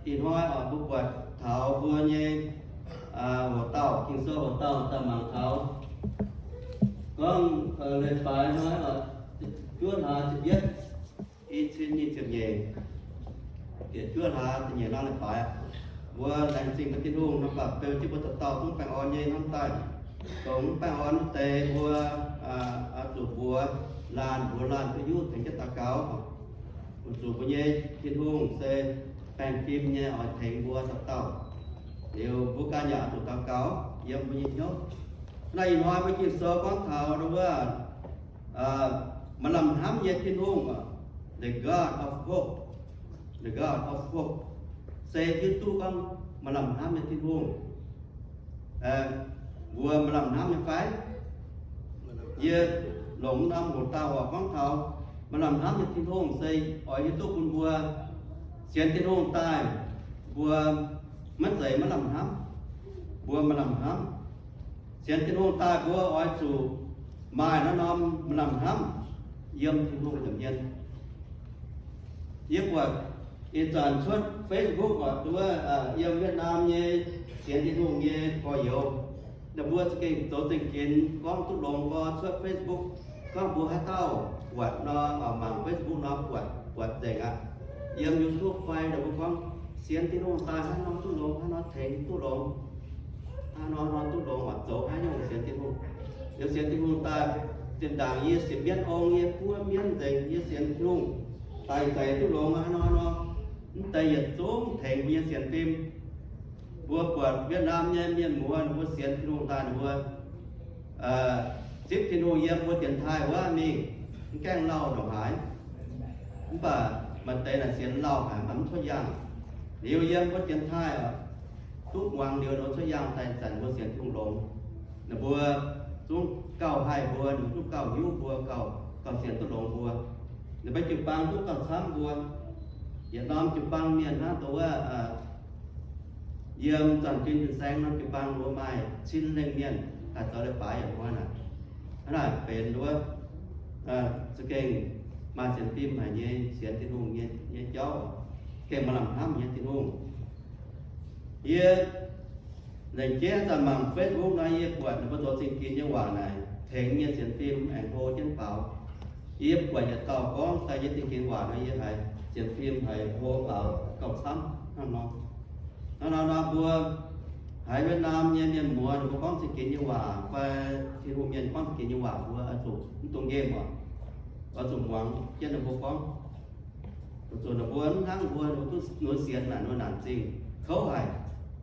Ih hnoi oc, mbuo buatc taux mbuo nyei hoc dauh, Ging-Sou hoc dauh daaih mangc taux gorngv leiz-baaix hnoi oc, juov hlaax ziepc yietv, i cin nyic ziepc nyeic, bieqc juov hlaax da'nyeic norm leiz-baaix. Mbuo laengz zingh mbuo Tin-Hungh nor, baac beu jienv mbuo dauh dauh zungv baengh orn nyei hnamv daaih. Dongh mv baengh orn wuov deix mbuo oix zuqc mbuox laanh, mbuox laanh duqv hiuv tengx jienv daux gaux. Weic zuqc mbuo nyei Tin-Hungh se baengh fim nyei, oix tengx mbuo dauh dauh. Liuz mbuo ganh yaac oix zuqc daux gaux yiem mbuo nyei hnyouv. Naaiv ih hnoi mbuo Ging-Sou gorngv taux wuov, maaih lamh hnamv nyei Tin-Hungh, the God of hope, the God of hope, se hiuv duqv gorngv maaih lamh hnamv nyei Tin-Hungh. Mbuo maaih lamh hnamv nyei fai? Yie longc norm hoc dauh oc gorngv taux maaih lamh hnamv nyei Tin-Hungh se oix hiuv duqv bun mbuo sienx Tin-Hungh daaih, mbuo maiv zeiz maiv lamh hnamv. Mbuo maaih lamh hnamv. Sienx Tin-Hungh daaih mbuo oix zuqc maaih naaiv norm maaih lamh hnamv yiem Tin-Hungh nza'hmien. Yie buatc ih zanc cuotv Facebook oc, wuov yiem Vietnam nyei sienx Tin-Hungh nyei gorx-youz, ninh mbuo za'gengh zoux zingh ginx gorngv duqv longx gorx cuotv Facebook, gorngv mbuo haaix dauh buatc nor, mangc Facebook nor buatc, buatc nzengc aqv. Yiem YouTube fai ninh mbuo gorngv sienx Tin-Hungh daaih hnangv nor duqv longx, hnangv nor tengx duqv longx, hnangv nor nor duqv longx, oix zoux haaix nyungc sienx Tin-Hungh. Liuz sienx Tin-Hungh daaih, zinh ndaangc yie sienx mienv ong, yie buov mienv nzengc, yie sienx Tin-Hungh daaih zeix duqv longx aqv nor nor. Mv deix yietc zungv tengx mbuo nyei sienx fim. Mbuo buatc Vietnam nyei mienh muoz ninh mbuo sienx Tin-Hungh daaih ninh mbuo zipv Tin-Hungh yiem mbuo dienx taaih wuov mingh, mv gaengh lauh ndongc haaix. Mv baac maaih deix naaic sienx lauh haic, mv baac mv cuotv yaangh. Liuz yiem mbuo dienx taaih oc, duqv muangx liuz ninh mbuo cuotv yaangh daaih zanc mbuo sienx Tin-Hungh longx. Ninh mbuo zungv gauh haih mbuo, ninh mbuo zungv gauh hiuv mbuo, gauh, gauh sienx duqv longx mbuo. Ninh mbuo jiu-baang zungv gauh camv mbuo. Yietc norm jiu-baang mienh hnangv dongh wuov, yiem Zanc Fin Fin-Saeng norm jiu-baang mbuo maaih cin lengh mienh daaih zoux leiz-baaix yaac hnoi naaic. Hnangv naaic benx wuov, za'gengh maaih sienx fim haic nyei, sienx Tin-Hungh nyei, nyei jauv, gengh maaih lamh hnamv nyei Tin-Hungh. Yie nzengc jeiv zanc mangc Facebook nor, yie buatc ninh mbuo zoux zingh ginx nyei waac naaic, tengx nyei sienx fim aengx hlo jienv faaux. Yie buatc yietc dauh gorngv daaih nyei zingh ginx waac nor, yie haiz sienx fim haiz hlo faaux gauh camv hnangv nor. Hnangv nor nor mbuo haiz Vietnam nyei mienh muoz ninh mbuo gorngv zingh ginx nyei waac fai Tin-Hungh mienh gorngv zingh ginx nyei waac, mbuo oix zuqc mv dungx nqemh oc. Oix zuqc muangx jienv ninh mbuo gorngv. Weic zuqc ninh mbuo mv hnangv mbuo, ninh mbuo duqv nduov sienx naaic, ninh mbuo naanc zingh kouv haic.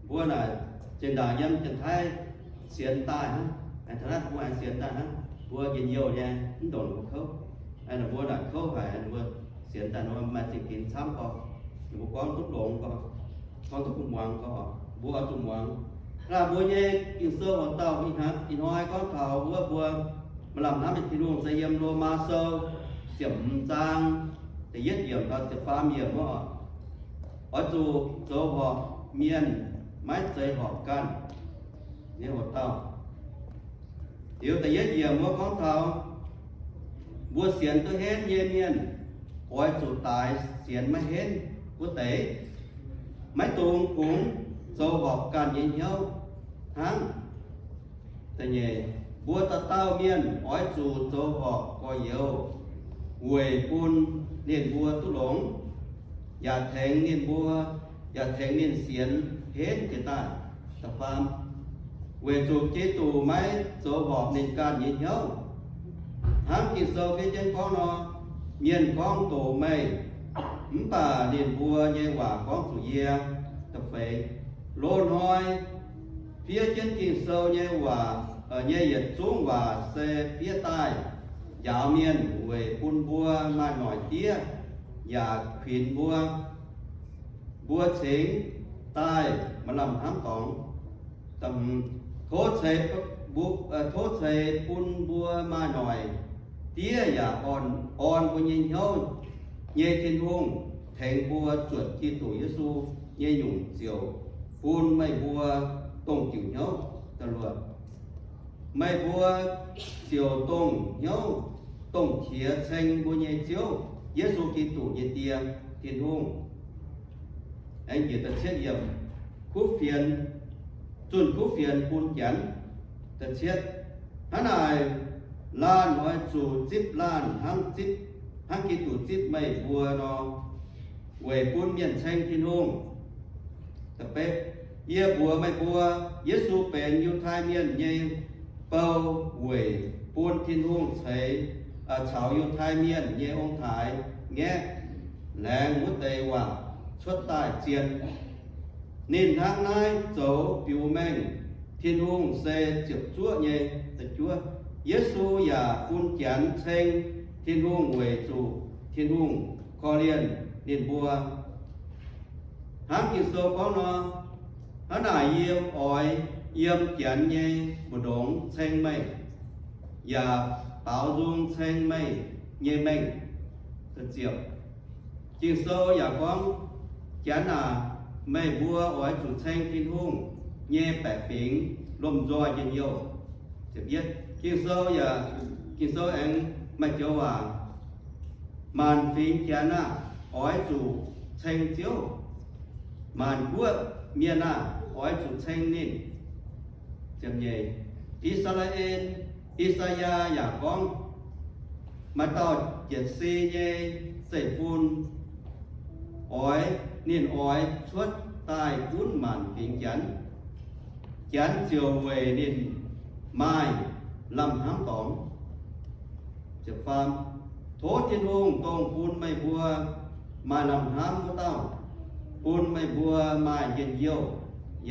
Mbuo naaic zinh ndaangc yiem Janx-Taiv sienx daaih hnangv, aengx taux naaiv mbuo aengx sienx daaih hnangv, mbuo njien-youh nyei, mv ndongc ninh mbuo kouv. Ninh mbuo naaic kouv haic, ninh mbuo sienx daaih ninh mbuo maaih zingh ginx camv gorx, ninh mbuo gorngv duqv longx gorx, gorngv duqv kuh muangx gorx, mbuo oix zuqc muangx. Naaiv mbuo nyei Ging-Sou hoc dauh ih hnoi gorngv taux wuov mbuo maaih lamh hnamv nyei Tin-Hungh se yiem Lomaa Sou ziepc hmz zaang da'yietv yiemc taux ziepc faam yiemc wuov, oix zuqc zoux horpc mienh, maiv zeiz horpc ganh nyei hoc dauh. Liuz da'yietv yiemc wuov gorngv taux mbuo sienx duqv henv nyei mienh oix zuqc daix sienx maiv henv wuov deix, maiv dungx kungx zoux horpc ganh nyei hnyouv hnangv. Da'nyeic, mbuo dauh dauh mienh oix zuqc zoux horpc gorx-youz weic bun ninh mbuo duqv longx, yaac tengx ninh mbuo, yaac tengx ninh sienx henv jiez daaih. Da'faam, weic zuqc Giduc maiv zoux horpc ninh ganh nyei hnyouv. Hnangv Ging-Sou fiev jienv gorngv nor, mienh gorngv doqc meih, mv baac ninh mbuo nyei waac gorngv zuqc yie. Da'feix, loz-hnoi fiev jienv Ging-Sou nyei waac, nyei yietc zungv waac se fiev daaih njaaux mienh weic bun mbuo maaih noic diev, yaac kuinx mbuo, mbuo cingx daaih maaih lamh hnamv dorngx. Tov ceix, tov ceix bun mbuo maaih noic diev yaac orn, orn mbuo nyei hnyouv nyei Tin-Hungh tengx mbuo zuotc Giduc Yesu nyei nyungc ziouc bun meih mbuo dongh diuc hnyouv. Da'luoqc, meih mbuo ziouc dongh hnyouv dongh qiex ceng mbuo nyei Ziouv, Yesu Giduc nyei Die, Tin-Hungh. Aengx njiec da'cietv yiemc, kuv fienx, zunh kuv fienx bun Janx. Da'cietv, hnangv naaic laanh oix zuqc zipv laanh hnangv zipv, hnangv Giduc zipv meih mbuo nor, weic bun mienh ceng Tin-Hungh. Da'betv, yie mbuox meih mbuo, Yesu benx Yiutai Mienh nyei bou weic bun Tin-Hungh ceix, caux Yiutai Mienh nyei ong-taaix ngaeqv laengz wuov deix waac cuotv daaih zien. Ninh hnangv naaiv zoux biux mengh Tin-Hungh se ziepc zuoqv nyei. Yesu yaac bun Janx ceng Tin-Hungh weic zuqc Tin-Hungh korv-lienh ninh mbuo. Hnangv Ging-Sou gorngv nor, hnangv naaic yie oix yiem Janx nyei mbu'ndongx ceng meih, yaac baaux nzung ceng meih nyei mengh. Ging-Sou yaac gorngv, Janx aac, meih mbuo oix zuqc ceng Tin-Hungh nyei baeqc fingx lomh nzoih njien-youh. Ging-Sou yaac, Ging-Sou aengx maaih joux waac, maanc fingx Janx aah! Oix zuqc ceng Ziouv. Maanc guoqv mienh aah! Oix zuqc ceng ninh. I^saa^laa^en, I^saa^yaa yaac gorngv, maaih dauh jietc si nyei zeiv-fun oix, ninh oix cuotv daaih gunv maanc fingx Janx. Janx ziouc weic ninh maaih lamh hnamv dorngx. Tov Tin-Hungh, dongh bun meih mbuo maaih lamh hnamv wuov dauh, bun meih mbuo maaih njien-youh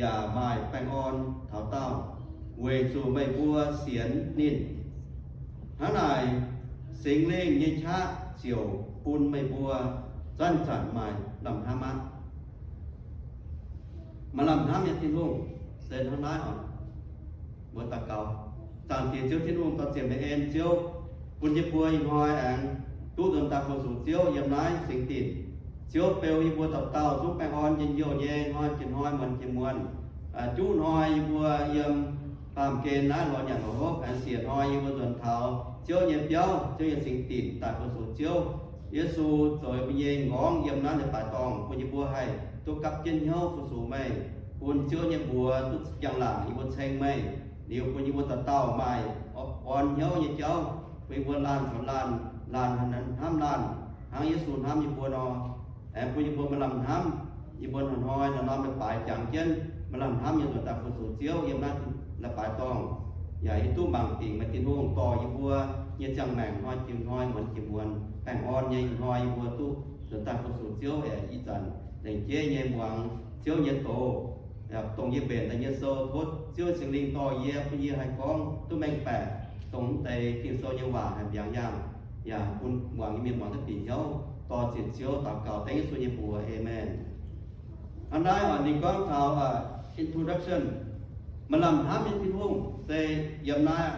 yaac maaih baengh orn taux daauh, weic zuqc meih mbuo sienx ninh. Hnangv naaic, Singx Lingh nyei qaqv ziouc bun meih mbuo zanc-zanc maaih lamh hnamv aqv. Maaih lamh hnamv nyei Tin-Hungh se hnangv naaiv oc. Mbuo daux gaux. Zaangc Diex Ziouv Tin-Hungh, dorh ziepc meih en Ziouv, bun yie mbuo ih hnoi aengx duqv nzuonx daaih fu-sux Ziouv yiem naaiv singx dinc. Ziouv beu yie mbuo dauh dauh zungv baengh orn njien-youh nyei hnoi jiex hnoi, muonz jiex muonz. Juqv hnoi yie mbuo yiem baamh gen naaiv lorz nyanc lorz hopv, aengx siec hnoi yie mbuo nzuonx taux Ziouv nyei biauv, Ziouv nyei singx dinc daaih fu-sux Ziouv. Yesu zoux yie mbuo nyei m'nqorngv yiem naaiv leiz-baaix dorngh, bun yie mbuo haih duqv gapv jienv hnyouv fu-sux meih, bun Ziouv nyei mbuox duqv jangx laangc yie mbuo ceng meih. Liuz bun yie mbuo dauh dauh maaih orn hnyouv nyei jauv, bun yie mbuo laanh caux laanh, laanh hnamv laanh, hnangv Yesu hnamv yie mbuo nor. Aengx bun yie mbuo maaih lamh hnamv, yie mbuo hnoi-hnoi norm-norm leiz-baaix jangx jienv maaih lamh hnamv nyei nzuonx daaih fu-sux Ziouv yiem naaiv leiz-baaix dorngh. Yaac yie duqv mangc dingc meih Tin-Hungh dorh yie mbuo nyei ziangh maengc hnoi jiex hnoi, muonz jiex muonz, baengh orn nyei ih hnoi yie mbuo duqv nzuonx daaih fu-sux Ziouv. Aengx ih zanc lengc jeiv nyei muangx Ziouv nyei doz, dongh yie mbenc daaih nyei sou, tov Ziouv Singx Lingh dorh yie, bun yie haih gorngv duqv mengh baeqc, dongh mv deix Ging-Sou nyei waac haih mbiaangx yaangh, yaac bun muangx nyei mienh muangx duqv bieqc hnyouv. Dorh zienc Ziouv daux gaux dengv Yesu nyei mbuox. Aamen. Hnangv naaiv oc, ninh gorngv taux introduction, maaih lamh hnamv nyei Tin-Hungh se yiem naaiv.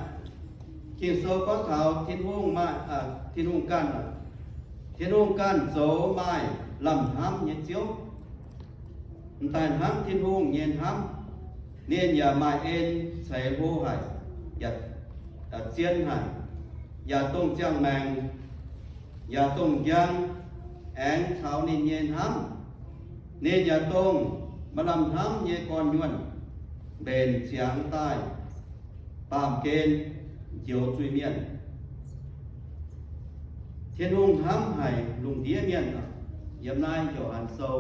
Ging-Sou gorngv taux Tin-Hungh maaih, Tin-Hungh ganh, Tin-Hungh ganh zoux maaih lamh hnamv nyei Ziouv. M'daaih hnangv Tin-Hungh nyei hnamv, ninh yaac maaih en ceix hlo haic, yaac zien haic, yaac dongh ziangh maengc, yaac dongh njang, aengx caux ninh nyei hnamv. Ninh yaac dongh maaih lamh hnamv nyei gorn-nyuonh, mbenc ziangx daaih baamh gen njoux zuiz-mienh. Tin-Hungh hnamv haic lungh ndiev mienh. Yiem naaiv Yo^han Sou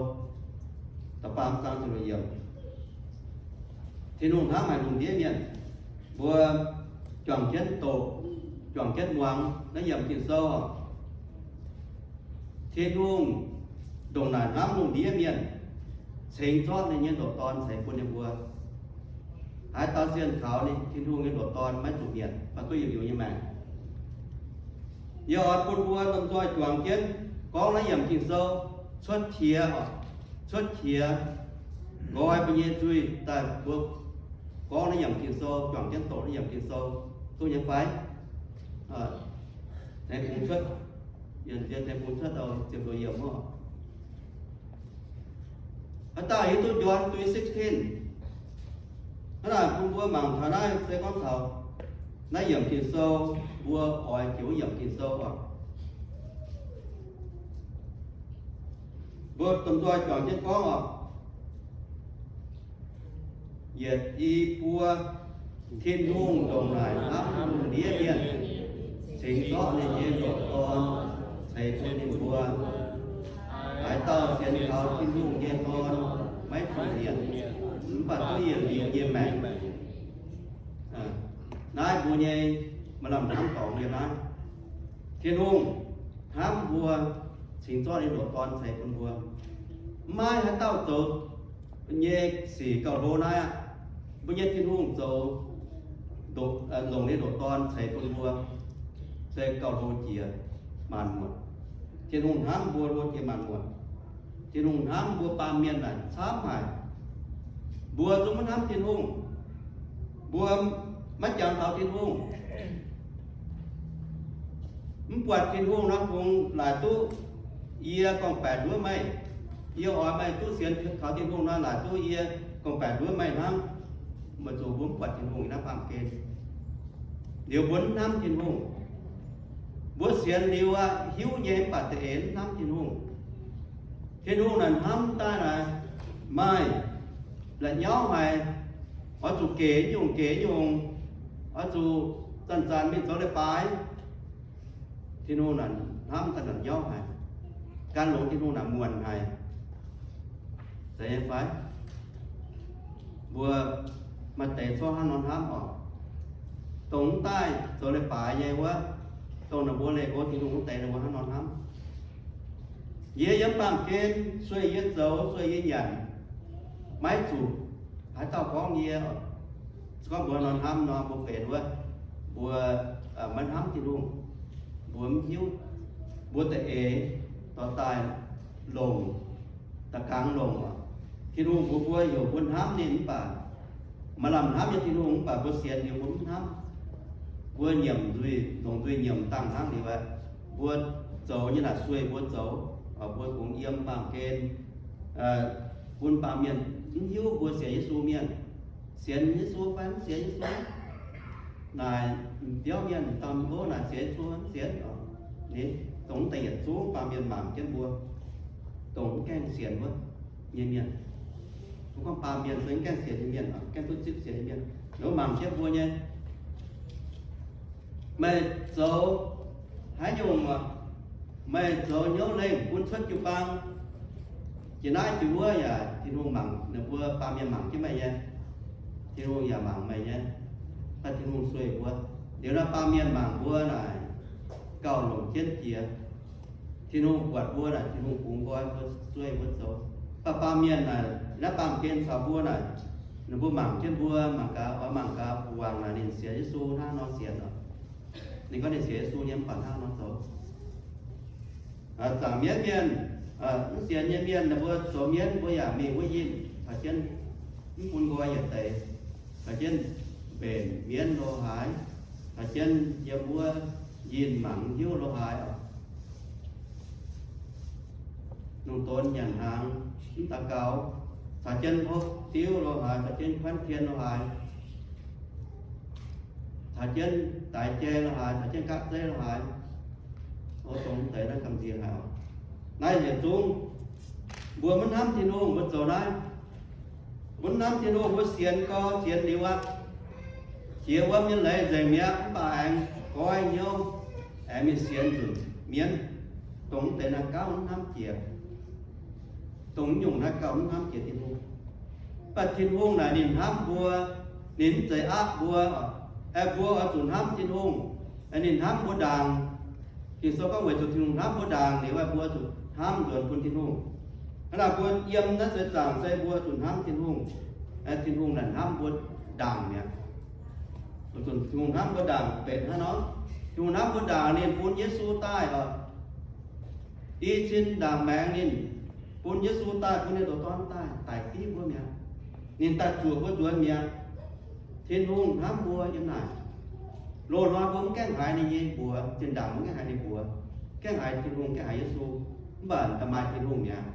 da'faam zaang ziepc luoqc yiemc, Tin-Hungh hnamv haic lungh ndiev mienh. Mbuo juangc jienv doqc, juangc jienv muangx naaiv yiemc Ging-Sou. Tin-Hungh ndongc naaic hnamv lungh ndiev mienh, cingx zorqv ninh nyei ndoqc Dorn ceix bun ninh mbuo. Haaix dauh sienx kaux ninh, Tin-Hungh nyei ndoqc Dorn, maiv zuqc mietc, fai duqv yietc liuz nyei maengc. Yie oix bun mbuo lomh nzoih juangc jienv gorngv naaiv yiemc Ging-Sou cuotv qiex, cuotv qiex nqoi mbuo nyei nzuih daaih mbuo gorngv naaiv yiemc Ging-Sou, juangc jienv doqc naaiv yiemc Ging-Sou, duqv nyei fai? Tengx bungx cuotv, tengx bungx cuotv ziepc luoqc yiemc oc. Haaix dauh hiuv duqv John three sixteen? Hnangv naaic bun mbuo mangc taux naaiv se gorngv taux naaiv yiemc Ging-Sou, mbuo oix jiex wuov yiemc Ging-Sou oc. Mbuo domh nzoih juangc jienv gorngv oc. Yietc i buo, Tin-Hungh ndongc naaic hnamv lungh ndiev mienh, cingx zorqv ninh nyei ndoqc Dorn ceix bun ninh mbuo. Haaix dauh sienx kaux Tin-Hungh nyei Dorn maiv zuqc nyanc, mv baac duqv yietc liuz nyei maengc. Naaiv mbuo nyei maaih lamh hnamv dorngx yiem naaiv. Tin-Hungh hnamv mbuo, cingx zorqv ninh ndoqc Dorn ceix bun mbuo. Maiv maaih haaix dauh zoux nyei sic gauh hlo naaiv aqv. Mbuo nyei Tin-Hungh zoux, longc ninh ndoqc Dorn ceix bun mbuo, se gauh hlo jiex maanc muotc. Tin-Hungh hnamv mbuo hlo jiex maanc muotc. Tin-Hungh hnamv mbuo baamh mienh naaic camv haic. Mbuo zungv maiv hnamv Tin-Hungh. Mbuo maiv jangx taux Tin-Hungh. Mv buatc Tin-Hungh nor, kungx laaic duqv yie gorngv-baeqc nduov meih. Yie oix meih duqv sienx kaux Tin-Hungh nor, laaic duqv yie gorngv-baeqc nduov meih hnangv. Weic zuqc mbuo mv buatc Tin-Hungh naaiv baamh gen. Liuz mbuo mv hnamv Tin-Hungh. Mbuo sienx liuz aqv, hiuv nyei mv baac da'eix mv hnamv Tin-Hungh. Tin-Hungh naaic hnamv daaih naaic, maaih la'nyauv haic, oix zuqc gec nyungc gec nyungc, oix zuqc zanc-zanc mingh zoux leiz-baaix. Tin-Hungh naaic hnamv daaih la'nyauv haic. Gan longx Tin-Hungh naaic muonc haic. Zeiz nyei fai? Mbuo maaih deix corc hnangv nor hnamv oc. Dongh mv daaih zoux leiz-baaix nyei wuov, dongh ninh mbuo leih go Tin-Hungh wuov deix ninh mbuo hnangv nor hnamv. Yie yiem baamh gen sueih yie zoux, sueih yie nyanc, maiv zuqc haaix dauh gorngv yie. Se gorngv mbuo nor hnamv nor, mbuo benx wuov, mbuo maiv hnamv Tin-Hungh. Mbuo mv hiuv. Mbuo da'eix dorh daaih longc, da'gangx longc oc. Tin-Hungh mbuox mbuo, heuc mbuo hnamv ninh mv baac, maaih lamh hnamv nyei Tin-Hungh mv baac mbuo sienx liuz mbuo mv hnamv. Mbuo nyiemc nzuih, longc nzuih nyiemc dangh hnangv liuz aqv. Mbuo zoux nyei naaic sueih mbuo zoux, mbuo kungx yiem baamh gen bun baamh mienh mv hiuv mbuo sienx Yesu mienh. Sienx Yesu fai mv sienx Yesu? Naaic biauv mienh, dauh mienh naaic sienx Yesu mv sienx. Ninh dongh deix yietc zungv baamh mienh mangc jienv mbuo, dongh mv gaengh sienx wuov nyei mienh. Mbuo gorngv baamh mienh se mv gaengh sienx nyei mienh, gaengh duqv zipv sienx nyei mienh, ninh mbuo mangc jienv mbuo nyei. Meih zoux haaix nyungc oc? Meih zoux hnyouv lengh bun cuotv jiu-baang, jiex naaiv jiex wuov yaac Tin-Hungh mangc, ninh mbuo baamh mienh mangc jienv meih nyei. Tin-Hungh yaac mangc meih nyei. Daaih Tin-Hungh sueih mbuo. Liuz naaiv baamh mienh mangc mbuo naaic gauh longc jienv jiex. Tin-Hungh buatc mbuo naaic, Tin-Hungh bungx nqoi mbuo, sueih mbuo zoux. Mv baac baamh mienh naaic, naaiv baamh gen caux mbuo naaic, ninh mbuo mangc jienv mbuo, mangc gaax, oix mangc gaax, fu wangc naaic ninh sienx Yesu hnangv nor sienx oc. Ninh gorngv ninh sienx Yesu nyei mv baac hnangv nor zoux. Zaangc mienv mienh, mv sienx nyei mienh, ninh mbuo zoux mienv mbuo yaac mingh wuov yinh caux jienv, mv bun nqoi yietc deix, caux jienv mbenc mienv lo haaix, caux jienv yiem wuov yinh mangc hiuv lo haaix oc. Lungh donx nyanc hnaangx mv daux gaux, caux jienv hopv diuv lo haaix, caux jienv kuanv tien lo haaix, caux jienv daix jai lo haaix, caux jienv gapv zeiv lo haaix. O, dongh deix naaiv gamh nziex haic oc. Naaiv yietc zungv mbuo maiv hnamv Tin-Hungh mbuo zoux naaiv. Mbuo maiv hnamv Tin-Hungh mbuo sienx gau, sienx liuz aqv, jiex wuom nyei leiz nzengc mi'aqv, mv baac aengx goiv hnyouv, aengx mingh sienx nzunc mienv. Dongh deix naaiv gauh mv hnamv jiex. Dongh nyungc naaiv gauh mv hnamv jiex Tin-Hungh. Mv baac Tin-Hungh naaic ninh hnamv mbuo, ninh mv zeiz aapv mbuo. Aeqv, mbuo oix zuqc hnamv Tin-Hungh. Ninh hnamv mbuo ndaangc. Ging-Sou gorngv weic zuqc Tin-Hungh hnamv mbuo ndaangc, liuz mbuo zuqc hnamv nzuonx bun Tin-Hungh. Hnangv naaic mbuo yiem naaiv seix zaangc se mbuo zuqc hnamv Tin-Hungh. Tin-Hungh naaic hnamv mbuo ndaangc mi'aqv. Weic zuqc Tin-Hungh hnamv mbuo ndaangc benx hnangv nor, Tin-Hungh hnamv mbuo ndaangc ninh bun Yesu daaih oc. I cin ndaangc maengx ninh bun Yesu daaih, bun ninh ndoqc dorn daaih, daic div mbuo mi'aqv. Ninh daaih zuoqc mbuo nzuonx mi'aqv. Tin-Hungh hnamv mbuo yiem naaic. Loz-hnoi mbuo mv gaengh haiz ninh nyei mbuox, zinh ndaangc mbuo mv gaengh haiz ninh mbuox, gaengh haiz Tin-Hungh, gaengh haiz Yesu, mv baac da'maaih Tin-Hungh mi'aqv.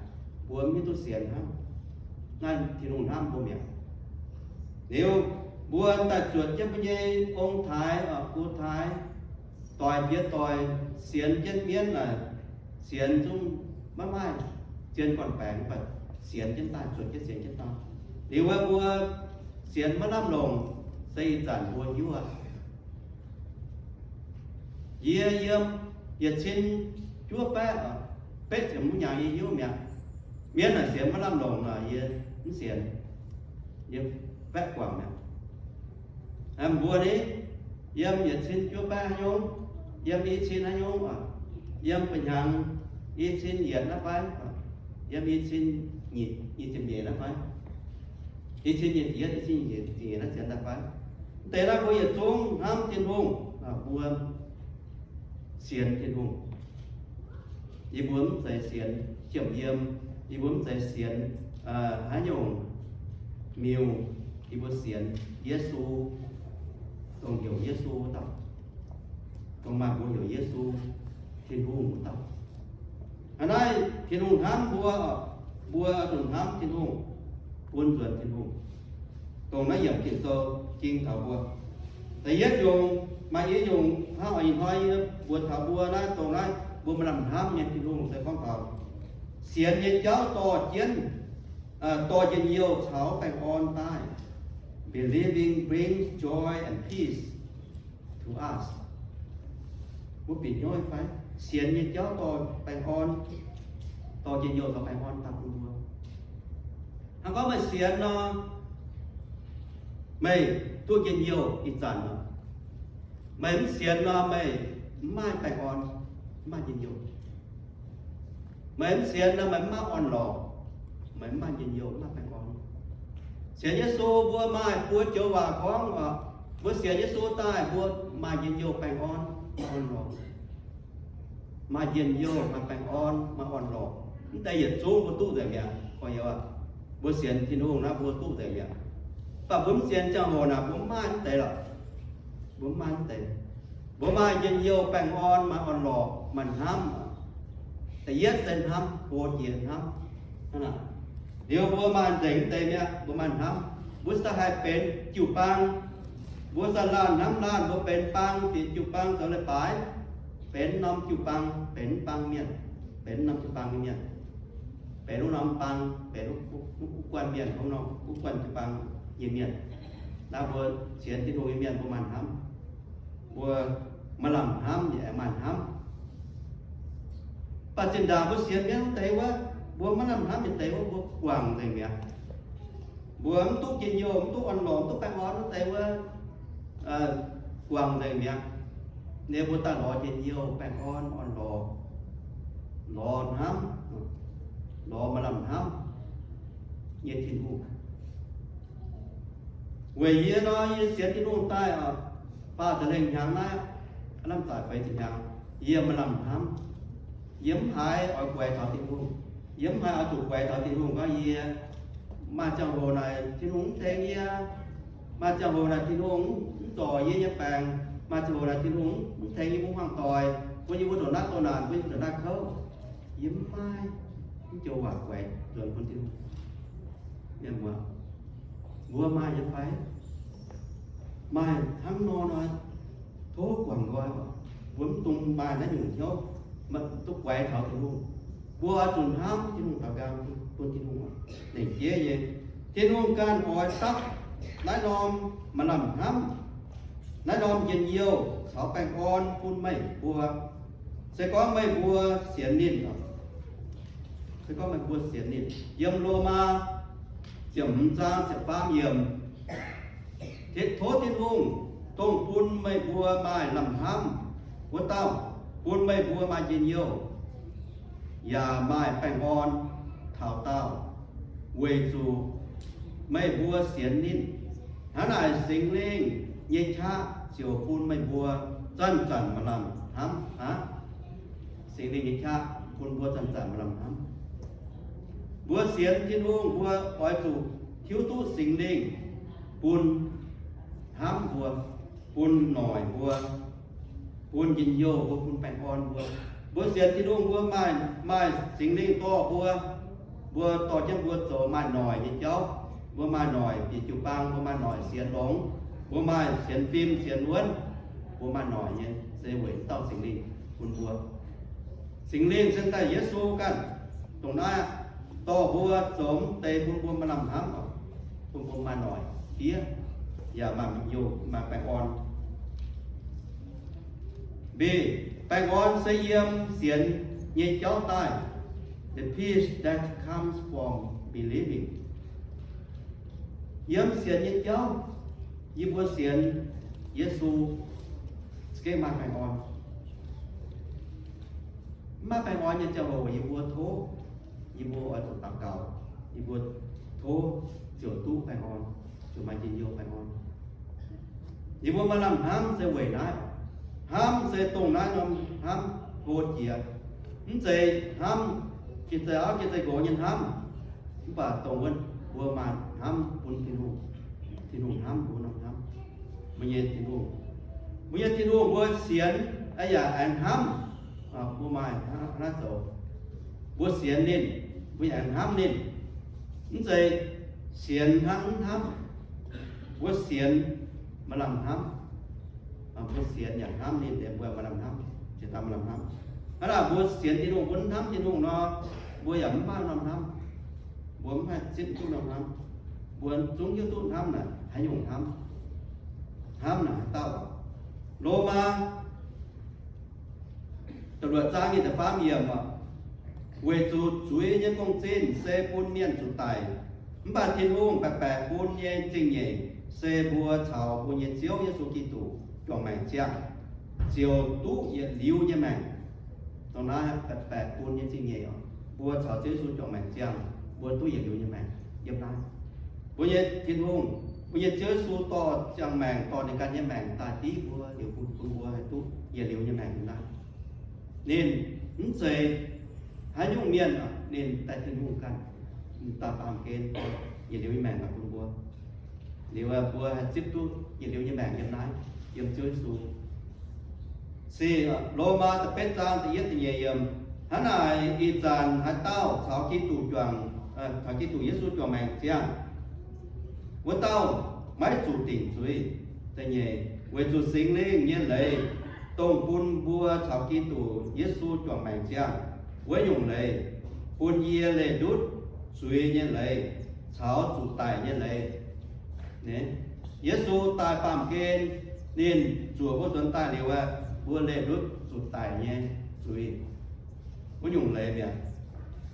Mbuo mv hiuv duqv sienx hnangv. Naaiv Tin-Hungh hnamv mbuo mi'aqv. Liuz, mbuo daaih zuotc jienv mbuo nyei ong-taaix, gu-taaix, doic jiex doic, sienx jienv mienv naaic, sienx zungv maiv maaih zien gorn-baengx, mv baac sienx jienv daaih, zuotc jienv sienx jienv daaih. Liuz wuov mbuo sienx maiv lamh longc se ih zanc mbuo hiuv aqv. Yie yiem yietc cin juov baeqv, betv ziepc hmz hnyangx yie hiuv mi'aqv. Mienv naaic sienx maiv lamh longc naaic yie mv sienx, yie baeqv guangc mi'aqv. Mbuo ni, yiem yietc cin juov baeqv haaix nyungc, yiem i cin haaix nyungc, yiem buo hnyangx i cin yietc naaiv fai, yiem i cin nyic, i cin nyeic naaiv fai, i cin nyic ziepc yietv, i cin nyic ziepc nyeic naaiv sienx daaih fai. Mv deix naaiv mbuo yietc zungv hnamv Tin-Hungh, mbuo sienx Tin-Hungh. Yie mbuo mv zeiz sienx jiem yiem, yie mbuo mv zeiz sienx haaix nyungc miuc, yie mbuo sienx Yesu, dongh heuc Yesu wuov dauh, dongh maaih mbuox heuc Yesu, Tin-Hungh wuov dauh. Hnangv naaiv Tin-Hungh hnamv mbuo, mbuo zuqc hnamv Tin-Hungh, bun nzuonx Tin-Hungh. Dongh naaiv yiemc Ging-Sou ging taux mbuo. Da'yietv nyungc, maaih i nyungc hnangv oix ih hnoi yie mbuox taux mbuo naaiv, dongh naaiv mbuo maaih lamh hnamv nyei Tin-Hungh se gorngv taux sienx nyei jauv dorh jienv, dorh njien-youh caux baengh orn daaih. Believing brings joy and peace to us. Mbuo bieqc hnyouv fai? Sienx nyei jauv dorh baengh orn, dorh njien-youh caux baengh orn daaih bun mbuo. Hnangv gorngv meih sienx nor, meih duqv njien-youh ih zanc nor. Meih mv sienx nor, meih mv maaih baengh orn, mv maaih njien-youh. Meih mv sienx nor, meih mv maaih orn-lorqc, meih mv maaih njien-youh, mv maaih baengh orn. Sienx Yesu mbuo maaih buo joux waac gorngv, mbuo sienx Yesu daaih mbuo maaih njien-youh baengh orn, orn-lorqc. Maaih njien-youh, maaih baengh orn, maaih orn-lorqc. Mv deix yietc zungv mbuo duqv nzengc mi'aqv. Gorngv youz aac, mbuo sienx Tin-Hungh naaiv mbuo duqv nzengc mi'aqv. Mv baac mbuo mv sienx ziangh hoc naaic mbuo mv maaih mv deix lorqc. Mbuo mv maaih mv deix. Mbuo maaih njien-youh, baengh orn, maaih orn-lorqc, maaih hnamv. Da'yietv se hnamv, go jiex hnamv. Hnangv naaic, liuz mbuo maaih nzengc mv deix mi'aqv, mbuo maaih hnamv. Mbuo se haih benx jiu-baang. Mbuo zanc laanh hnamv laanh, mbuo benx baang, bieqc jiu-baang zoux leiz-baaix, benx norm jiu-baang, benx baang mienh, benx norm jiu-baang nyei mienh, benx wuov norm baang, benx wuov guanh mienh, wuov norm, wuov guanh jiu-baang nyei mienh. Naaiv mbuo sienx Tin-Hungh nyei mienh mbuo maaih hnamv. Mbuo maaih lamh hnamv yaac maaih hnamv. Mv baac zinh ndaangc mbuo sienx mi'aqv mv deix wuov, mbuo maiv lamh hnamv nyei deix wuov, mbuo guangc nzengc mi'aqv. Mbuo mv duqv njien-youh, mv duqv orn-lorqc, mv duqv baengh orn wuov deix wuov, guangc nzengc mi'aqv. Ninh mbuo daaih lorz njien-youh, baengh orn, orn-lorqc, lorz hnamv, lorz maaih lamh hnamv nyei Tin-Hungh. Weic yie nor, yie sienx Tin-Hungh daaih faah ziepc lengh hnyangx naaiv, lamh zaic feix ziepc hnyangx, yie maaih lamh hnamv. Yie mv haiz oix guaix taux Tin-Hungh. Yie mv haiz oix zuqc guaix taux Tin-Hungh gorngv yie maaih ziangh hoc naaic Tin-Hungh mv tengx yie, maaih ziangh hoc naaic Tin-Hungh mv zorc yie nyei baengc, maaih ziangh hoc naaic Tin-Hungh mv tengx yie mbuo hmuangv doic, bun yie mbuo ndongc naaiv doh naanc, bun yie mbuo ndongc naaiv kouv. Yie mv maaih mv joux waac guaix nzuonx bun Tin-Hungh. Mienh muoz, mbuo maaih nyei fai? Maaih hnangv nor nor, tov guangc nqoi oc. Mbuo mv dungx maaih naaiv nyungc hnyouv, maiv duqv guaix taux Tin-Hungh. Mbuo oix zuqc hnamv Tin-Hungh daux nqaang bun Tin-Hungh oc. Lengc jeiv nyei, Tin-Hungh ganh oix dapv naaiv norm maaih lamh hnamv, naaiv norm njien-youh caux baengh orn bun meih mbuo. Se gorngv meih mbuo sienx ninh, se gorngv meih mbuo sienx ninh. Yiem Lomaa ziepc hmz zaang ziepc faam yiemc, tov Tin-Hungh, dongh bun meih mbuo maaih lamh hnamv wuov dauh, bun meih mbuo maaih njien-youh yaac maaih baengh orn taux daauh, weic zuqc meih mbuo sienx ninh. Hnangv naaic Singx Lingh nyei qaqv ziouc bun meih mbuo zanc zanc maaih lamh hnamv aqv. Singx Lingh nyei qaqv bun mbuo zanc zanc maaih lamh hnamv. Mbuo sienx Tin-Hungh mbuo oix zuqc hiuv duqv Singx Lingh bun hnamv mbuo, bun noic mbuo, bun njien-youh mbuo, bun baengh orn mbuo. Mbuo sienx Tin-Hungh mbuo maaih, maaih Singx Lingh dorh mbuo. Mbuo dorh jienv mbuo zoux maaih noic nyei jauv. Mbuo maaih noic bieqc jiu-baang, mbuo maaih noic sienx longx, mbuo maaih sienx fim sienx wuonv, mbuo maaih noic nyei se weic dauh Singx Lingh bun mbuo. Singx Lingh se daaih Yesu ganh, dongh naaiv dorh mbuo zoux mv deix bun mbuo maaih lamh hnamv oc, bun mbuo maaih noic. diev, yaac maaih yoh, maaih baengh orn. Mbe, baengh orn se yiem sienx nyei jauv daaih, the peace that comes from believing. Yiem sienx nyei jauv, yie mbuo sienx Yesu, za'gengh maaih baengh orn. Mv maaih baengh orn nyei ziangh hoc yie mbuo tov, yie mbuo oix zuqc daux gaux, yie mbuo tov ziouc duqv baengh orn, ziouc maaih njien-youh baengh orn. Yie mbuo maaih lamh hnamv se weic naaiv. Hnamv se dongh naaiv norm hnamv hlo jiex. Mv zeiz hnamv jiex zei auv jiex zei nqox nyei hnamv, mv baac dongh wuov mbuo maaih hnamv bun Tin-Hungh. Tin-Hungh hnamv mbuo norm hnamv. Mbuo nyei Tin-Hungh, mbuo nyei Tin-Hungh mbuo sienx, yaac aengx hnamv. Mbuo maaih hnangv naaiv zoux. Mbuo sienx ninh, mbuo yaac aengx hnamv ninh. Mv zeiz sienx hnangv mv hnamv. Mbuo sienx maaih lamh hnamv. Mbuo sienx yaac hnamv ninh, mbuo maaih lamh hnamv, jiex daaih maaih lamh hnamv. Hnangv naaic mbuo sienx Tin-Hungh, mbuo mv hnamv Tin-Hungh nor, mbuo yaac mv maaih norm hnamv. Mbuo mv haih zipv duqv norm hnamv. Mbuo zungv hiuv duqv hnamv naaic haaix nyungc hnamv. Hnamv naaic haaix dauh. Lomaa da'luoqc zaang nyic ziepc faam yiemc oc. Weic zuqc zuiz nyei gong-zinh se bun mienh zuqc daic, mv baac Tin-Hungh baeqc baeqc bun nyei zingh nyeic se mbuo caux mbuo nyei Ziouv Yesu Giduc juangc maengc ziangh, ziouc duqv yietc liuz nyei maengc. Dongh naaiv baeqc baeqc bun nyei zingh nyeic oc, mbuo caux Ziouv Yesu juangc maengc ziangh, mbuo duqv yietc liuz nyei maengc yiem naaiv. Mbuo nyei Tin-Hungh, mbuo nyei Ziouv Yesu dorh ziangh maengc, dorh ninh ganh nyei maengc daaih div mbuo, liuz bun, bun mbuo haih duqv yietc liuz nyei maengc yiem naaiv. Ninh mv zeiz haaix nyungc mienh, ninh daaih Tin-Hungh ganh, ninh daaih baamh gen yietc liuz nyei maengc bun mbuo. Liuz mbuo haih zipv duqv yietc liuz nyei maengc yiem naaiv, yiem Ziouv Yesu. Se Lomaa da'betv zaang da'yietv da'nyeic yiemc, hnangv naaic ih zanc haaix dauh caux Giduc juangc, caux Giduc Yesu juangc maengc ziangh, wuov dauh maiv zuqc dingc zuiz. Da'nyeic, weic zuqc Singx Lingh nyei leiz, dongh bun mbuo caux Giduc Yesu juangc maengc ziangh, wuov nyungc leiz, bun yie leih ndutv zuiz nyei leiz caux zuqc daic nyei leiz. Yesu daaih baamh gen, ninh zuoqc mbuo nzuonx daaih liuz, mbuo leih ndutv zuqc daic nyei zuiz. Wuov nyungc leiz mi'aqv,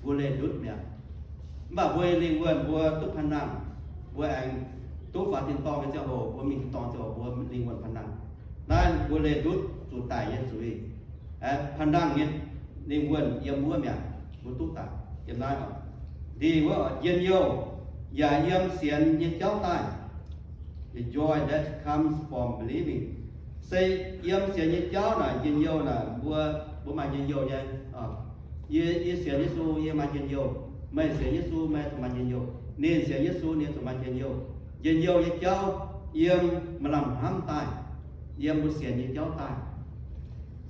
mbuo leih ndutv mi'aqv. Mv baac mbuo lingh wuonh mbuo duqv panh nangh, mbuo aengx duqv faaux tin-dorngh nyei ziangh hoc, mbuo mingh tin-dorngh ziangh hoc mbuo lingh wuonh panh nangh. Naaiv mbuo leih ndutv zuqc daic nyei zuiz. Panh nangh nyei lingh wuonh yiem wuov mi'aqv, mbuo duqv daaih yiem naaiv oc. Ndin wuov njien-youh yaac yiem sienx nyei jauv daaih. The joy that comes from believing. Se yiem sienx nyei jauv naaic njien-youh naaic mbuo, mbuo maaih njien-youh nyei. Yie, yie sienx Yesu, yie maaih njien-youh. Meih sienx Yesu, meih zuqc maaih njien-youh. Ninh sienx Yesu, ninh zuqc maaih njien-youh. Njien-youh nyei jauv yiem maaih lamh hnamv daaih, yiem mbuo sienx nyei jauv daaih.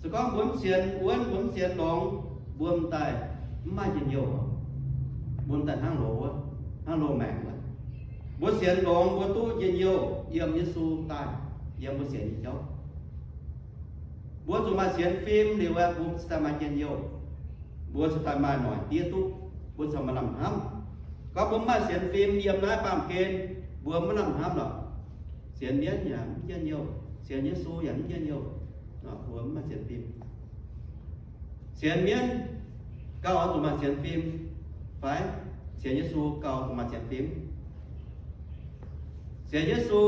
Se gorngv mbuo mv sienx wuonv, mbuo mv sienx longx, mbuo m'daaih mv maaih njien-youh. Mbuo m'daaih hnangv loz wuov, hnangv loz-maengc wuov. Mbuo sienx longx, mbuo duqv njien-youh yiem Yesu daaih, yiem mbuo sienx nyei jauv. Mbuo zuqc maaih sienx fim liuz aeqv, mbuo cingx daaih maaih njien-youh. Mbuo cingx daaih maaih noic diev duqv, mbuo cingx maaih lamh hnamv. Gorngv mbuo mv maaih sienx fim yiem naaiv baamh gen, mbuo mv lamh hnamv lorqc. Sienx mienv yaac mv njien-youh, sienx Yesu yaac mv njien-youh, mbuo mv maaih sienx fim. Sienx mienv gauh oix zuqc maaih sienx fim fai sienx Yesu gauh zuqc maaih sienx fim? Sienx Yesu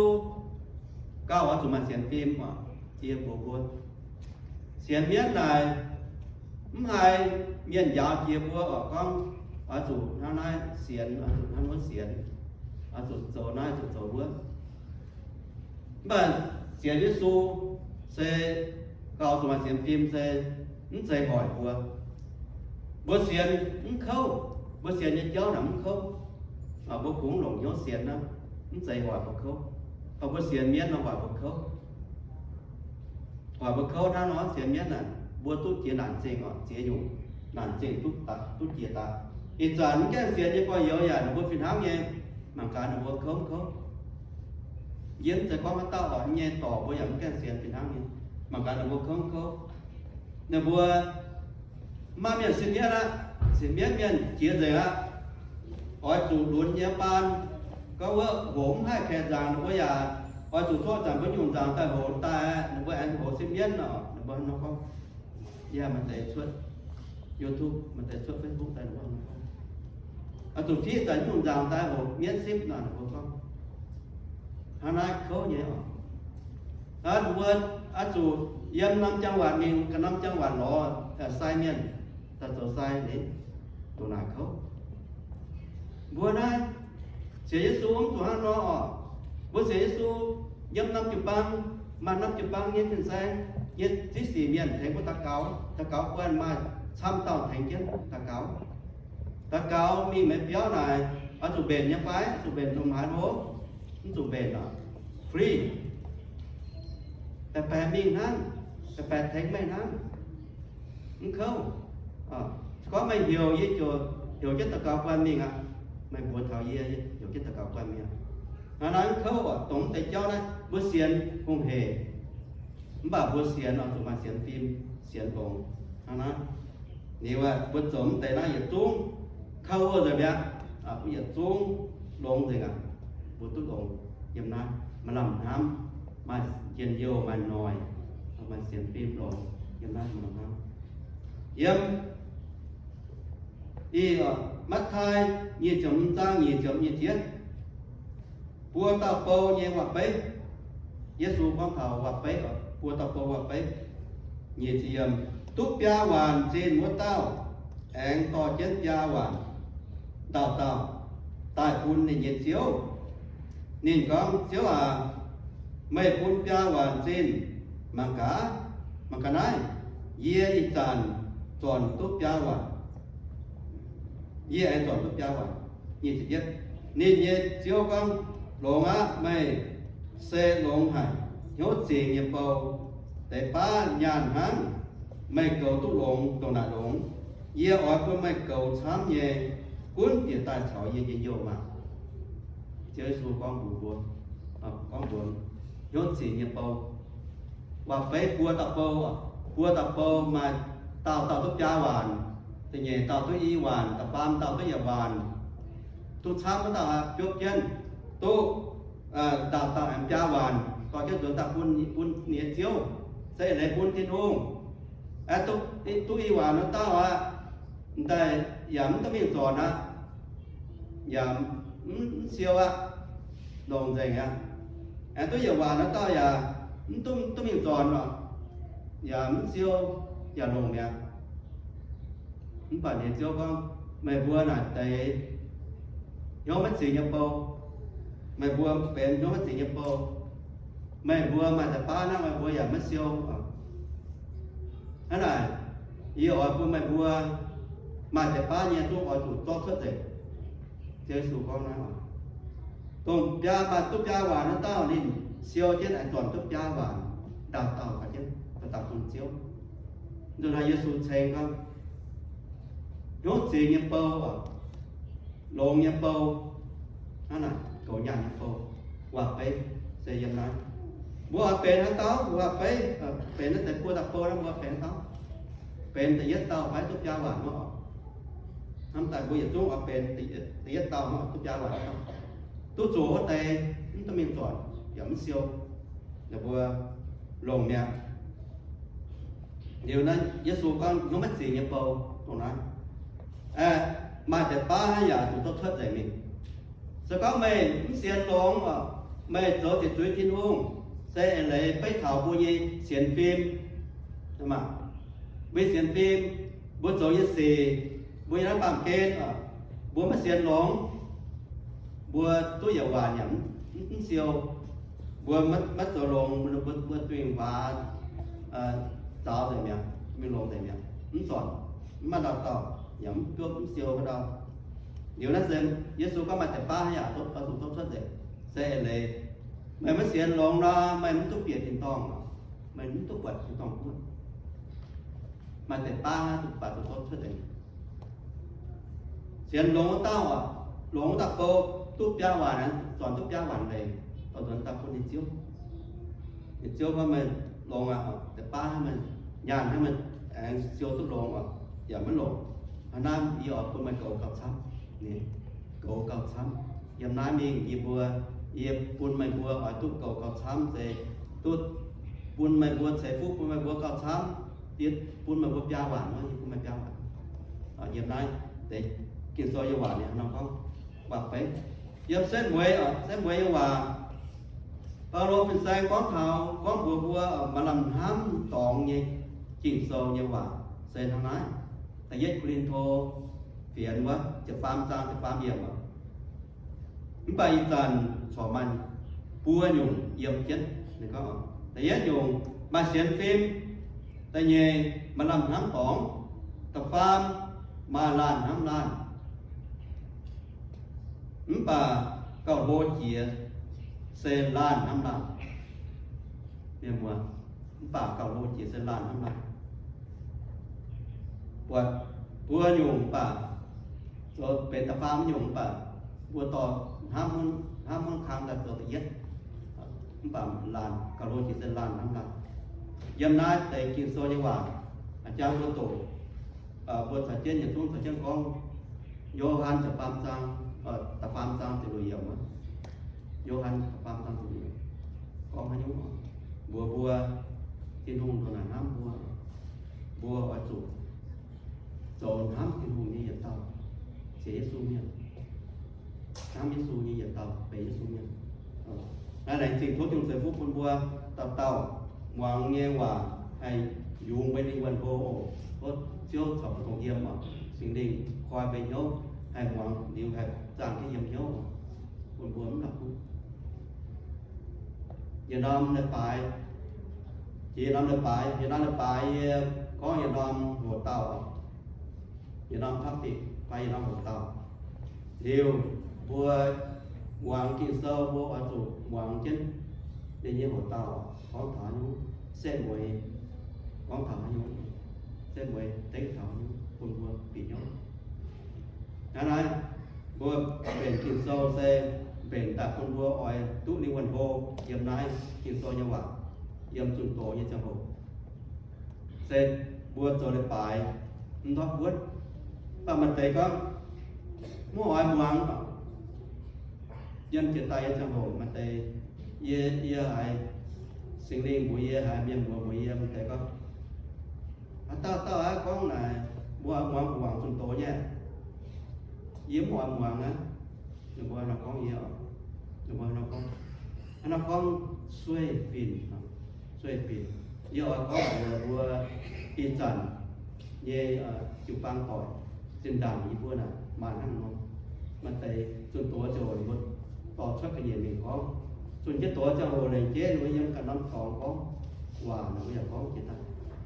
gauh oix zuqc maaih sienx fim oc. Yie mbuox mbuo, sienx mienv naaic mv haiz mienh njaaux jiex mbuo oc, gorngv oix zuqc hnangv naaiv sienx, oix zuqc hnangv wuov sienx, oix zuqc zoux naaiv, zuqc zoux wuov. Mv baac sienx Yesu se gauh zuqc maaih sienx fim se mv zeiz hoic mbuo. Mbuo sienx mv kouv, mbuo sienx nyei jauv naaic mv kouv. Mbuo kungx longc hnyouv sienx naaiv, mv zeiz hoic mbuo kouv. Mv baac mbuo sienx mienv nor hoic mbuo kouv. Hoic mbuo kouv hnangv nor, sienx mienv naaic mbuo duqv jiex naanc zingh oc, ziex nyungc naanc zingh duqv, duqv jiex daaih. Ih zanc mv gaengh sienx nyei gorx-youz yaac ninh mbuo fih hnangv nyei, mangc gaax ninh mbuo kouv mv kouv. Yie mv zeiz gorngv haaix dauh oc, nyei dorc mbuo yaac mv gaengh sienx fih hnangv nyei, mangc gaax ninh mbuo kouv mv kouv. Ninh mbuo mv maaih mienh sin mienv aqv, sienx mienv mienh jiex nzengc aqv. Oix zuqc lunx nyei baan, Gorngv wuov hoqc mv haih kaaix nzaangc, ninh mbuo yaac oix zuqc zorqv zanc mbuo nyungc nzaangc daaih hoqc daaih, ninh mbuo aengx hoqc sipv mienv nor. Ninh mbuo hnangv nor gorngv, yie maaih deix cuotv YouTube, maaih deix cuotv Facebook daaih, ninh mbuo hnangv nor gorngv, oix zuqc fiqv zanc nyungc nzaangc daaih hoqc mienv sipv nor, ninh mbuo gorngv. Hnangv naaiv kouv nyei oc. Ninh mbuo oix zuqc yiem norm jangx-waatc mingh ganh norm jangx-waatc lorz sai mienh, daaih zoux sai, ninh ndongc naaic kouv. Mbuo naaiv sienx Yesu mv zuqc hnangv nor oc. Mbuo sienx Yesu yiem norm jiu-baang, maaih norm jiu-baang nyei fin-saeng nyei ziv sic mienh tengx mbuo daux gaux, daux gaux guanh maaih camv dauh tengx jienv daux gaux. Daux gaux mingh maiv biauv naaic, oix zuqc mbenc nyei fai? Oix zuqc mbenc lungh haaix hlo? Mv zuqc mbenc oc. Free. Baeqc baeqc mingh hnangv, baeqc baeqc tengx meih hnangv. Mv kouv. Se gorngv meih heuc yie ziouc heuc jienv daux gaux guanh mingh aqv. Meih mbuox taux yie, yie heuc jienv daux gaux guanh mingh aqv. Hnangv naaiv mv kouv oc. Dongh mv deix jauv naaiv mbuo sienx hungh heic. Mv baac mbuo sienx oix zuqc maaih sienx fim, sienx longx. Hnangv naaiv, ninh mbuo zoux mv deix naaiv yietc zungv kouv wuov nzengc mi'aqv. Mbuo yietc zungv longx nzengc aqv. Mbuo duqv longx yiem naaiv, maaih lamh hnamv, maaih njien-youh, maaih noic, maaih sienx fim longx yiem naaiv, maaih lamh hnamv. Yiem ih Matv^taai nyic ziepc hmz zaang nyic ziepc nyic ziepc, buo dauh bou nyei waac-beiv. Yesu gorngv taux waac-beiv, buo dauh bou waac-beiv. Nyic ziepc yiemc, duqv biaa waanc zinh wuov dauh aengx dorh jienv biaa waanc ndau-ndau daaih bun ninh nyei ziouv. Ninh gorngv, Ziouv aac, meih bun biaa waanc zinh mangc gaax, mangc gaax naaiv, yie ih zanc zornc duqv biaa waanc. Yie aengx zornc duqv biaa waanc. Ninh nyei ziouv gorngv, Longx aqv. Meih se longx haic, hnyouv zingx nyei bou. Deix baav nyaanh hnangv. Meih goux duqv longx, ndongc naaic longx. Yie oix bun meih goux camv nyei, gunv bieqc daaih caux yie njien-youh maah! Ziouv Yesu gorngv mbuox mbuo, gorngv mbuox hnyouv zingx nyei bou, waac-beiv buo dauh bou, buo dauh bou maaih dauh dauh duqv biaa waanc, da'nyeic dauh duqv i waanc, da'faam dauh duqv yietc waanc. Duqv camv wuov dauh aqv, biopv jienv, duqv, dauh dauh aengx biaa waanc, dorh jienv nzuonx daaih bun, bun ninh nyei ziouv, se eix leiz bun Tin-Hungh. Duqv i waanc wuov dauh aqv, m'daaih yaac mv duqv mingh zornc aqv, yaac mv siou aqv, longc nzengc aqv. Aengx duqv yietc waanc wuov dauh yaac mv duqv, duqv mingh zornc oc, yaac mv siou, yaac longc mi'aqv. Mv baac ninh nyei ziouv gorngv, Meih mbuo naaic deix hnyouv maiv zingx nyei bou. Meih mbuo benx hnyouv maiv zingx nyei bou. Meih mbuo maaih deix baav hnangv, meih mbuo yaac maiv siou. Hnangv naaic, yie oix bun meih mbuo maaih deix baav nyei zungv oix zuqc zorqv cuotv nzengc. Ziouv Yesu gorngv naaiv oc. Dongh biaa, maaih duqv biaa waanc wuov dauh ninh siou jienv aengx zornc duqv biaa waanc, ndau-ndau caux jienv daaih bun Ziouv. Nzunc haaix Yesu ceng gorngv, hnyouv zingx nyei bou oc, longx nyei bou, hnangv naaic goux nyaanh nyei bou, waac-beiv se yiem naaiv. Mbuo oix benx haaix dauh waac-beiv? Benx naaiv deix buo dauh bou naaiv, mbuo oix benx haaix dauh? Benx da'yietv dauh fai duqv biaa waanc wuov oc. Hnamv daaih mbuo yietc zungv oix benx da'yietv dauh wuov, duqv biaa waanc wuov dauh. Duqv zuqc wuov deix mv duqv mingh zornc yaac mv siou, ninh mbuo longc mi'aqv. Liuz naaiv Yesu gorngv hnyouv maiv zingx nyei bou dongh naaiv, maaih deix baav hnangv yaac zuqc zorqv cuotv nzengc mingh. Se gorngv meih mv sienx longx oc, meih zoux ziqc zuiz Tin-Hungh, se eix leiz beiv taux mbuo nyei sienx fim. Mbuo nyei sienx fim, mbuo zoux nyei sic, mbuo nyei naaiv baamh gen oc, mbuo maiv sienx longx, mbuo duqv yietc waanc yaac mv siou. Mbuo maiv zoux longx, mbuo duih waac zaux nzengc mi'aqv, mingh longx nzengc mi'aqv, mv zornc, mv maaih ndau-ndau, yaac mv biopv mv siou ndau. Liuz naaiv se Yesu gorngv maaih deix baav yaac oix zuqc zorqv cuotv nzengc, se eix leiz meih maiv sienx longx nor, meih mv duqv bieqc tin-dorngh, meih mv duqv buatc tin-dorngh guoqv. Maaih deix baav duqv baac zuqc zorqv cuotv nzengc. Sienx longx wuov dauh oc, longx wuov dauh bou duqv biaa waanc, zornc duqv biaa waanc leiz, dorh nzuonx daaih bun ninh ziouv. Ninh ziouv gorngv meih longx aqv, deix baav hnangv meih, nyaanh hnangv meih aengx siou duqv longx oc, yaac maiv longc. Hnangv naaiv yie oix bun meih goux gauh camv, goux gauh camv. Yiem naaiv mingh yie mbuo, yie bun meih mbuo oix duqv goux gauh camv, se duqv bun meih mbuo ceix fuqv, bun meih mbuo gauh camv, yie bun meih mbuo biaa waanc, yie bun meih biaa waanc. Yiem naaiv deix Ging-Sou nyei waac ninh nor gorngv, waac-beiv, yiem setv mueiz, setv mueiz nyei waac, Baulo fin-saeng gorngv taux, gorngv mbuox mbuo maaih lamh hnamv dorngx nyei Ging-Sou nyei waac se hnangv naaiv. Da'yietv Ko^lin^to fienx wuov ziepc faam zaang ziepc faam yiemc oc. Mv baac ih zanc corc maaih buo nyungc yiem jienv. Ninh gorngv, da'yietv nyungc maaih sienx fim, da'nyeic maaih lamh hnamv dorngx, da'faam maaih laanh hnamv laanh. Mv baac gauh hlo jiex se laanh hnamv laanh. Mienh muoz, mv baac gauh hlo jiex se laanh hnamv laanh. Buatc buo nyungc mv baac zoux benx da'faam nyungc mv baac mbuo dorh hnamv, hnamv hnangv kang daaih zoux da'yietv. Mv baac laanh gauh hlo jiex se laanh hnamv laanh. Yiem naaiv deix Ging-Sou nyei waac, jang mbuo doqc, mbuo caux jienv yietc zungv caux jienv gorngv, Yo^han ziepc faam zaang, da'faam zaang ziepc luoqc yiemc. Yo^han da'faam zaang ziepc luoqc yiemc gorngv haaix nyungc? Mbuox mbuo, Tin-Hungh ndongc naaic hnamv mbuo, mbuo oix zuqc zoux hnamv Tin-Hungh nyei yietc dauh, sienx Yesu mienh, hnamv Yesu nyei yietc dauh benx Yesu mienh. Naaiv laengz zingh tov Tin-Hungh ceix fuqv bun mbuo dauh dauh muangx nyei waac haih yungz mbuo nyei lingh wuonh hlo oc. Tov Ziouv caux mbuo dongh yiem oc. Singx Lingh koi mbuo hnyouv haih muangx liuz haih zaangh jienv yiem hnyouv oc, bun mbuo mv la'kuqv. Yietc norm leiz-baaix, jiex yietc norm leiz-baaix, yietc norm leiz-baaix yie gorngv yietc norm hoc dauh, yietc norm topic fai yietc norm hoc dauh. Liuz mbuo muangx Ging-Sou mbuo oix zuqc muangx jienv ninh nyei hoc dauh gorngv taux haaix nyungc, setv mueiz gorngv taux haaix nyungc, setv mueiz dengv taux haaix nyungc bun mbuo bieqc hnyouv. Hnangv naaiv, mbuo mbenc Ging-Sou se mbenc daaih bun mbuo oix duqv lingh wuonh hlo yiem naaiv Ging-Sou nyei waac, yiem zunh doz nyei ziangh hoc. Se mbuo zoux leiz-baaix mv ndortv wuotv. Mv baac maaih deix gorngv, mv oix muangx. Yiem jiex daaih nyei ziangh hoc maaih deix, yie, yie haiz Singx Lingh mbuox yie, haiz mienh muoz mbuox yie, maaih deix gorngv, haaix dauh dauh aqv gorngv naaic, mbuo muangx gu'nguaangc zunh doz nyei. Yie mv oix muangx aqv. Ninh mbuo nor gorngv yie, ninh mbuo nor gorngv, hnangv nor gorngv sueih binc, sueih binc. Yie oix gorngv mbuox mbuo ih zanc nyei jiu-baang doic, zinh ndaangc yie mbuo naaic maaih hnangv nor. Maaih deix zunh doz ziangh hoc ninh mbuo dorh cuotv ga'nyiec mingh gorngv. Zunh jienv doz ziangh hoc lengc jeiv ninh mbuo yiem ganh norm dorngx gorngv waac, ninh mbuo yaac gorngv jiex daaih,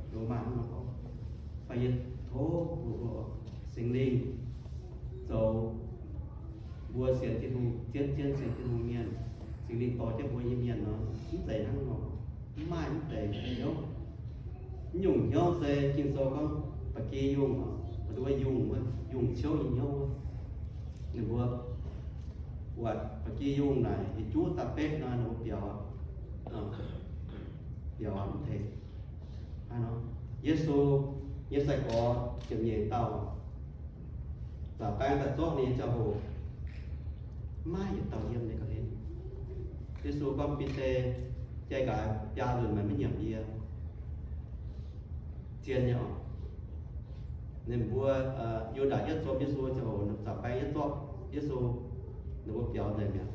ninh mbuo maaih hnangv nor gorngv. Mv baac yie tov mbuox mbuo, Singx Lingh zoux mbuo sienx Tin-Hungh, zien-zien sienx Tin-Hungh mienh, Singx Lingh dorh jienv mbuo nyei mienh nor, mv zeiz hnangv nor. Mv maaih mv deix hnyouv. Mv nyungc hnyouv se Ging-Sou gorngv ba'gi yungh, mv duqv yungh wuov, yungh ciouv nyei hnyouv wuov. Ninh mbuo buatc ba'gi yungh naaic hieh juv daaih betv nor, ninh mbuo biaux, biaux mv tengx. Yesu nyei sai-gorx ziepc nyeic dauh, zaangc baeng daaih zorqv ninh nyei ziangh hoc, maiv yietc dauh yiem ninh ga'hlen. Yesu gorngv, Bide, jai nqaaix biaa nzunc meih maiv nyiemc yie. Zien nyei oc. Ninh mbuo, Yu^ndac yietv zom Yesu ziangh hoc, zaangc baeng yietv zorqv Yesu, ninh mbuo biaux nzengc mi'aqv.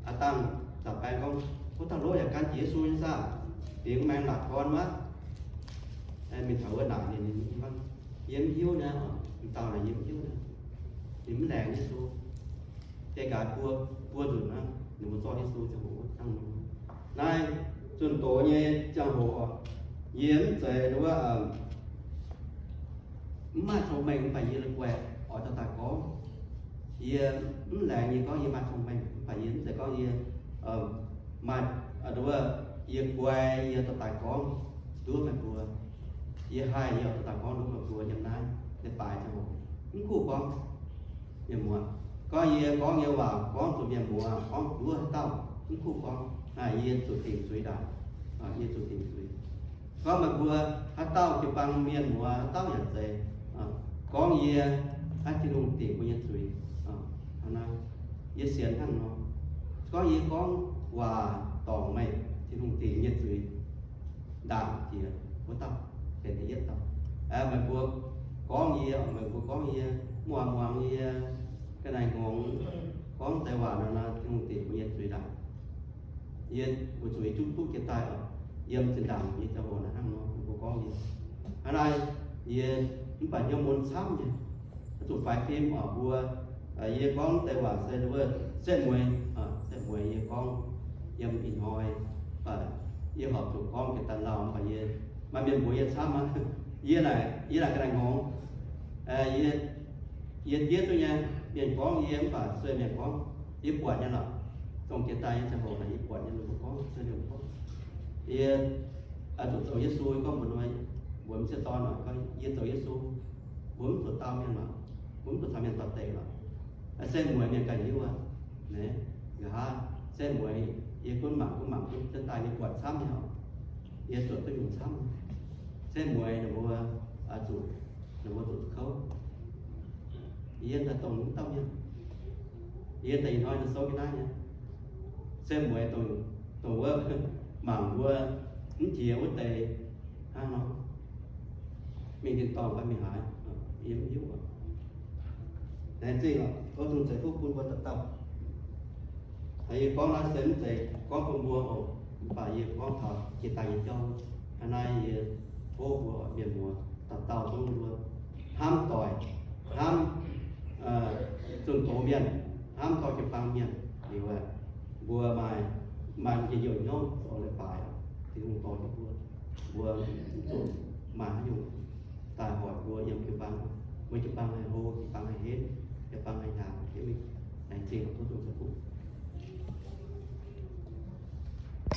Aav dangh zaangc baeng gorngv, Wuov dauh lov yaac gan jiex Yesu nyei saah? Dingc maengx laatc gorn wuov. Mingh taux wuov naaic ninh, ninh gorngv, Yie mv hiuv naaiv, m'dauh naaic yie mv hiuv naaiv. Ninh mv laengz Yesu. Jai nqaaix buo, buo nzunc aqv, ninh mbuo zorqv Yesu ziangh hoc hnangv nor. Naaiv zunh doz nyei ziangh hoc, yie mv zeiz wuov, mv maaih cong-mengh, mv baac yie la'guaih oix dorh daaih gorngv. Yie mv laengz nyei gorngv yie maaih cong-mengh, mv baac yie mv zeiz gorngv yie maaih, wuov, yie guai yie dorh daaih gorngv nduov meih mbuo. Yie haih yie dorh daaih gorngv nduov meih mbuo yiem naaiv leiz-baaix ziangh hoc. Mv kuv gorngv mienh muoz, gorngv yie gorngv nyei waac gorngv zuqc mienh muoz, gorngv nduov haaix dauh, mv kuv gorngv. Naaiv yie zuqc dingc zuiz ndaangc. Yie zuqc dingc zuiz. Gorngv meih mbuo haaix dauh jiu-baang mienh muoz haaix dauh yaac zeiz, gorngv yie naaiv Tin-Hungh dingc mbuo nyei zuiz. Hnangv naaiv, Yie sienx hnangv nor. Gorngv yie gorngv waac dorngc meih, Tin-Hungh dingc nyei zuiz ndaangc jiex wuov dauh benx da'yietv dauh. Meih mbuo gorngv yie, meih mbuo gorngv yie, muangx muangx yie ga'naaiv hngongx, gorngv deix waac nor, Tin-Hungh dingc mbuo nyei zuiz ndaangc. Yie mbuo zuqc duqv duqv jiex daaih oc, yiem zinh ndaangc nyei ziangh hoc naaiv hnangv nor mbuo gorngv yie. Hnangv naaiv, yie mv baac hnyouv mun camv nyei, zuqc faix fim oc mbuo. Yie gorngv deix waac se wuov setv mueiz, setv mueiz yie gorngv yiem ih hnoi, mv baac yie horpc zuqc gorngv jiex daaih lauh, mv baac yie maaih mienh mbuox yie camv aqv. Yie naaic, yie naaic ga'naaiv hngongx, yie, yie diev duqv nyei, mienh gorngv yie, mv baac sueih mienh gorngv yie buatc nyei lorqc. Dongh jiex daaih nyei ziangh hoc naaic yie buatc nyei, ninh mbuo gorngv, sueih ninh mbuo gorngv. Yie zuqc zoux Yesu, gorngv mbuox ninh, mbuox m'sieqv dorn oc, gorngv yie zoux Yesu, mbuo mv zuqc dau mienh lorqc, mbuo mv zuqc caux mienh dorh deix lorqc. Setv mueiz mienh ganh hiuv aqv. Nqa'haav setv mueiz yie gunv mangc gunv mangc gunv jienv daaih, yie buatc camv nyei oc. Yie zuotc duqv nyungc camv. Setv mueiz ninh mbuo zuqc, ninh mbuo zuqc kouv. Yie daaih dongh mv dauh mienh. Yie daaih ih hnoi daaih souv jienv naaiv nyei. Setv mueiz dongh, dongh wuov mangc mbuo mv jiex wuov deix hnangv nor, mingh tin-dorngh fai mingh haaix, yie mv hiuv oc. Laengz zingh oc, tov Tin-Hungh ceix fuqv bun mbuo dauh dauh. Yie gorngv naaiv se mv zeiz gorngv bun mbuo oc, mv baac yie gorngv taux jiex daaih nyei jauv. Hnangv naaiv yie tov mbuo mienh muoz dauh dauh zungv mbuo hnamv doic, hnamv zunh doz mienh, hnamv dorh jiu-baang mienh liuz, mbuo maaih, maaih njien-youh hnyouv zoux leiz-baaix, Tin-Hungh dorh jienv mbuo, mbuo zuqc maaih haaix nyungc daaih hoic mbuo yiem jiu-baang, mbuo jiu-baang haih hlo, jiu-baang haih henv, jiu-baang haih nyaanh jienv mingh. Laengz zingh tov Tin-Hungh ceix fuqv.